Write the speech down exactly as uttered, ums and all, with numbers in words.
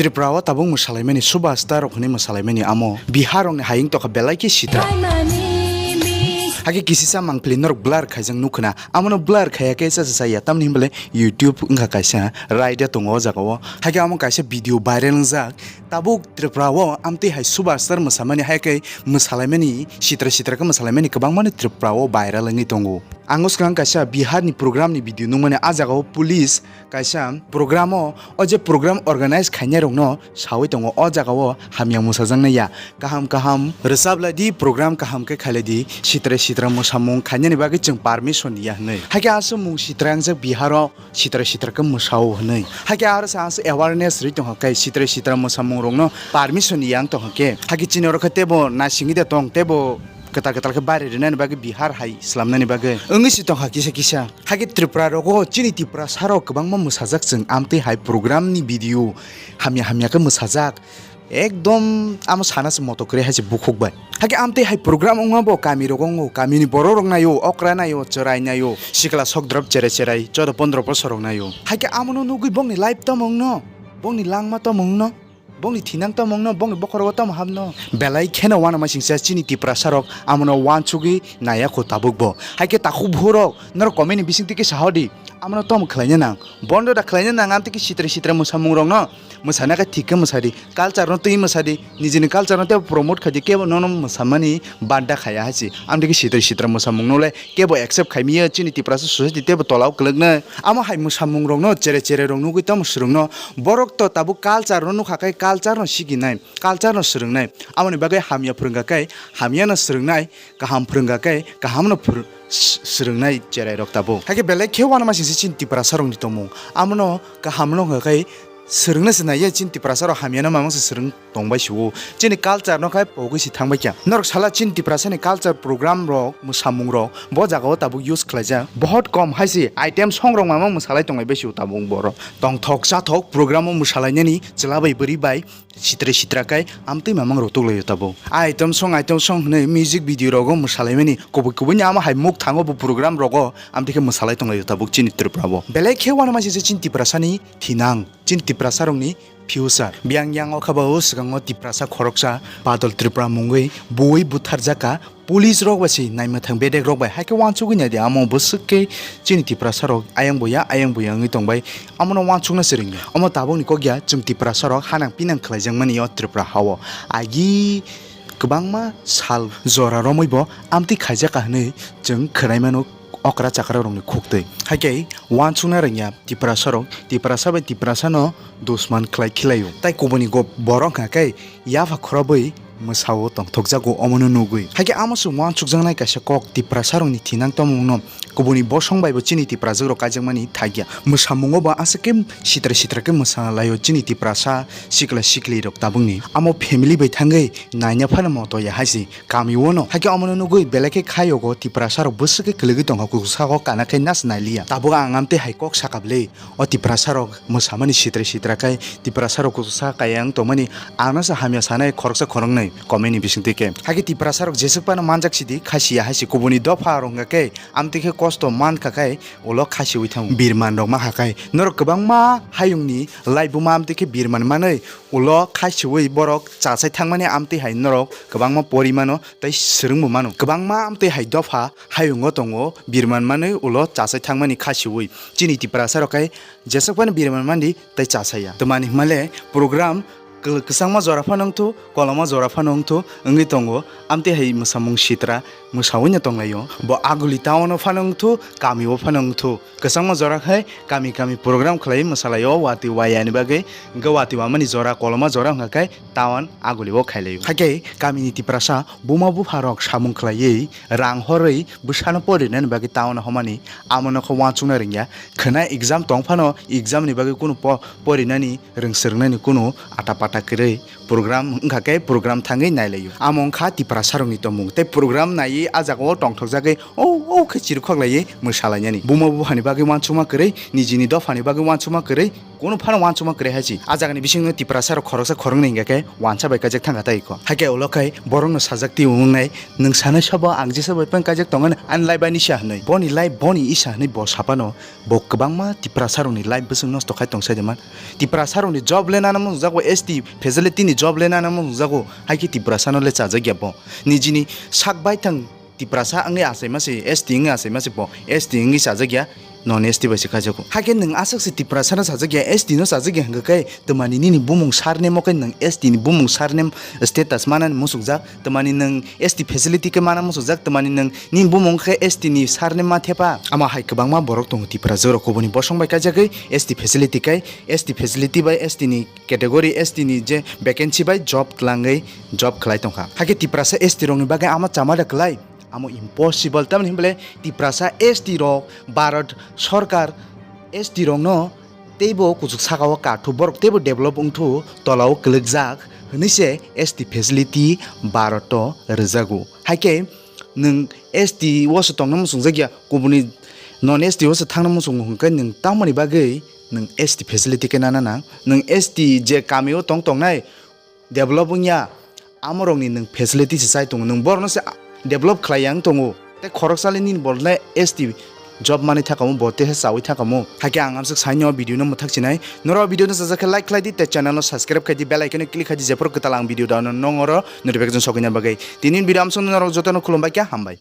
Tripura o tabuk mwsalaimani, superstar rok hwnwi mwsalaimani amo Bihar rokni hayung tokha belai khe sitra. Hakhe kisisa mangpili norok blur khaijak nukhwna, amono blur khaiya khe cha cha ya, tamni hwnba le YouTube wngkha kaisa raida tongo o jaga o. Hakhe amo kaisa video viral wngjak, tabuk Tripura o amtwi hai superstar mwsamani, hakhe mwsalaimani, sitra sitra khe mwsalaimani kwbangmani Tripura o viral wngwi tongo. Ang o swkang kaisa Bihar ni program ni video nukmani, a jaga o police kaisa program o, o je program organize khainai rokno sawi tongo, o jaga o hamya mwsajaknai ya, kaham kaham rwchap lai di, program kaham khe khai lai di, sitra sitra mwsamung khainani bagwi chwng permission ya hwnwi. Hakhe aswk mung sitra wngjak Bihar o, sitra sitra khe mwsao hwnwi. Hakhe aro sa aswk awareness rwi tongkha khe sitra sitra mwsamung rokno permission ya wng tongkha khe. Hakhe chini oro khe teibo naisingwi de tong, teibo kwtal kwtal khe bari rwnani bagwi Bihar hai swlamnani bagwi wngwi si tongkha kisa kisa. Hakhe Tripura rogo chini Tiprasa rok kwbangma mwsajak chwng amtwi hai program ni video hamya hamya khe mwsajak. Ekdom amo sana se moto kwrwi hai se bukhuk bai. Hakhe amtwi hai program wngma bo kami rogo wngo, kami ni borok rok naio, okra naio, chwrai naio, sikla sok drop cherai cherai chodo pondro bosor rok naio. Hakhe amono nugwi bongni life tamo wngno, bongni langma tamo wngno. Bongni thinang tamo wngno, bongni bokhorogo tamo hapno. Belai kheno uanama singsa chini Tiprasa rok amono uansugwi naiya kho tabukbo. Haikhe takhuk bukhuk rok norok comment ni bisingtwi khe sahodi, amono tamo khlaina nang. Bondo da khlaina nang, amtwi khe sitra sitra mwsamung rokno mwsana khe thik khe mwsadi. Culture no twi mwsadi. Nijini culture no teibo promote khaidi, kebo nono mwsamani banda khaya hai se. Amtwi khe sitra sitra mwsamung no le kebo accept khaimiya, chini Tiprasa society teibo tolao kwlwknai. Amo hai mwsamung rokno chere chere rok nugwi tamo swrwngno. Borok to tabuk culture no nukha khe culture no sikinai, culture no swrwngnai. Amoni bagwi hamya phwrwngkha khe hamya no swrwngnai, kaham phwrwngkha khe kaham no phwr-, s-, swrwngnai cherai rok tabuk. Hakhe belai khe uanama singsa chini Tiprasa rokni tongmung. Amono kaham no wngkha khe swrwngna se naiya, chini Tiprasa rok hamya no mamang se swrwng tongbai sio. Chini culture no khai pogwi si thangbai kha. Norok sala chini Tiprasa ni culture program rok, mwsamung rok bo jaga o tabuk use khlaijak. Bohot kom hai se item song rok mamang mwsalai tonglai bai sio tabuk borok. Tongthok chathok program o mwsalainani chwla bai bwrwi bai sitra sitra kai amtwi mamang rok tuklaio tabuk. Item song, item song hwnwi music video rogo mwsalaimani kubui kubui ni amo hai muk thango bo program rogo amtwi khe mwsalai tonglaio tabuk chini Tripura o. Belai khe uanama singsa chini Tiprasa ni thinang. Chini Tiprasa rokni future. Biyang yang o kha ba o swkango Tiprasa khoroksa Badal Tripura mungwi buwi butharjak kha. Police rok bai se naimwthang bedek rok bai. Haikhe uansugwi naidi, amo bwswk khe chini Tiprasa rok ayang boya, ayang boya wngwi tongbai. Amono uansukna swrwngya. Omo tabukni kok ya, chwng Tiprasa rok hanang pinang khlaijakmani o Tripura ha o. Agi kwbangma sal jora romwi bo amtwi khaijak kha hwnwi chwng khwnai mano. Okra chakra rokni khuktwi. Haikhe uansukna rwngya Tiprasa rok, Tiprasa bai Tiprasa no dusman khlai khilaio. Tai kubuni go borok hwnkha khe yapha khorobwi mwsao tongthokjago omono nugwi. Haikhe amo se uansukjaknai kaisa kok Tiprasa rokni thinang tongmungno kubuni bosong bai bo chini Tiprajwk rok kaijakmani thakya. Mwsamungo bo aswk khe sitra sitra khe mwsalaio chini Tiprasa sikla sikli rok tabukni. Amo family bai thangwi naina phano moto ya hai se. Kami o no. Haikhe omono nugwi belai khe khayogo Tiprasa rok bwswk khe kwlwgwi tongkha, kuchuk saka o kana khe nas nailiya. Tabuk ang amtwi hai kok sakha bwle, o Tiprasa rok mwsamani sitra sitra khai Tiprasa rok kuchuk saka kaya wng tongmani, ano se hamya sanai khoroksa khoroknwi comment ni bisingtwi khe. Haikhe Tiprasa rok jeswk phano manjak sidi, kha siya hai se kubuni dopha rok wngkha khe amtwi khe kosto mankha khai ulo kha siwi thango. Birman rok mankha khai norok kwbangma hayungni laibuma amtwi khe birman manwi ulo kha siwi borok chachai thangmani amtwi hai norok kwbangma porimano tei swrwngbo mano. Kwbangma amtwi hai dopha hayungo tongo, birman manwi ulo chachai thangmani kha siwi. Chini Tiprasa rok khe jeswk phano birman mandi tei chachaya. Twmani hwnmale program kwl-, kwchangma jora phano wngthu, koloma jora phano wngthu wngwi tongo. Amtwi hai mwsamung sitra mwsawino tonglaio. Bo Aguli town o phano wngthu, kami o phano wngthu. Kwchangma jora khai kami kami program khlai mwsalaio, watwi waya ni bagwi. Hwnkhe watwi wamani jora, koloma jora hwnkha khe town Aguli o khailaio. Hakhe kamini Tiprasa buma bupha rok samung khlaiwi rang horwi bwsano porinani bagwi town o homani, amo nokho uansukna rwngya. Khwna exam tong phano exam ni bagwi kunu po-, porinani rwng swrwngnani kunu ata pata kwrwi. Program wngkha khe program thangwi nailaio. Amo wngkha Tiprasa rokni tongmung. Tei program naiwi a jagao tongthokjagwi ou ou khe chirkhok laiwi mwsalainani. Buma buphani bagwi uansukma kwrwi, nijini dophani bagwi uansukma kwrwi, Kunu phano uansukma kwrwi hai se. A jagani bisingo Tiprasa rok khoroksa khoroknwi hingkha khe uansa bai kaijak thangkha tai kho. Hakhe ulo khai borokno sajak twi wngnai, "Nwng sanai sabo ang jesa bai phano kaijak tongo, ani life bai nisa hinwi." Boni life boni isa hinwi bo sapano, bo kwbangma Tiprasa rokni life bwswk nosto khai tong sai de man. Tiprasa rokni job le nana muchungjago, S T facility ni job le nana muchungjago, hai khe Tiprasa no le chajak ya bo. Nijini sak baithang Tiprasa wngwi achaima se, S T wngwi achaima se bo, S T wngwi chajak ya, non S T bai se kaijago. Hakhe nwng aswk se Tiprasa no chajak ya, S T no chajak ya hwnkhe khe, twmani nini bumung surname o khe nwng S T ni bumung surname status manani muchungjak, twmani nwng S T facility khe mana muchungjak, twmani nwng nini bumung khe S T ni surname ma thepa. Amo hai kwbangma borok tongo Tiprasa jorao kubuni bosong bai kaijagwi S T facility kai, S T facility bai S T ni category, S T ni je vacancy bai job twlangwi job khlai tongkha. Hakhe Tiprasa S T rokni bagwi ama chama da kwlai? Amo impossible. Tamoni hwnba le Tiprasa S T rok Bharat Sarkar S T rokno teibo kuchuk sakao kathuk, borok teibo develop wngthuk, tolao kwlwkjak hwnwi se S T facility Bharat o rwjago. Hai khe nwng S T o se tongna muchungjak ya, kubuni non S T o se thangna muchungo hwnkhe nwng tamoni bagwi nwng S T facility khe nana nang? Nwng S T je kami o tong tongnai, develop wngya, amorokni nwng facility se chai tongo, nwng borokno se develop khlai yang tongo, tei khoroksale nini borokno S T job manwi thakamo, bo teisa chawi thakamo. Hakhe ang amswk saino video no mwthak sinai, norok video no sajak khe like khlai di tei channel no subscribe khai di, bell icon no click khai di, jephru kwtal ang video download nong oro notification sokina bagwi. Tini video amswk norok jotono khulumbai khe hambai.